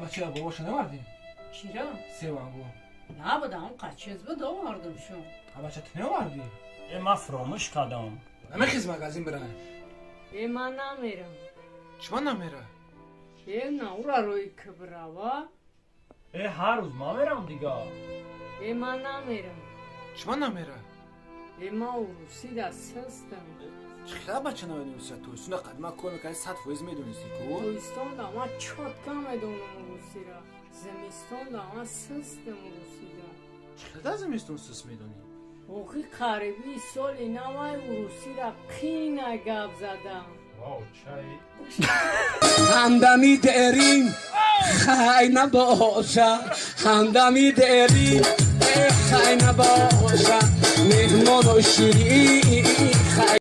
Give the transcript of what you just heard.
Бача, бобоша навардӣ? Чира? Себ, ангур. Набуда, он қачиз буд, овардам шу. А бача, ту неовардӣ? Э, ман фуромӯш кардам. Намехез, магазин бирай. Э, ман намерам. Чима намера? Э, на, ура рӯи кибрава. Э, ҳар рӯз ман мерам дига. Э, ман намерам. Чима намера? Э, ман урусида систам. Чӣ хела, бача, намедониста? Тобистона қадима кор мекарди, 100% медонисти ку. Тобистонда ман чётко медонам урусира, зимистонда ман систам урусида. Чӣ хела зимистон сис медонӣ? Охи, қариби соли навай урусира қина гап задам. Ҳамдами дерим хай набоша, ҳамдами дерим хай набоша, меҳмону ширин хай.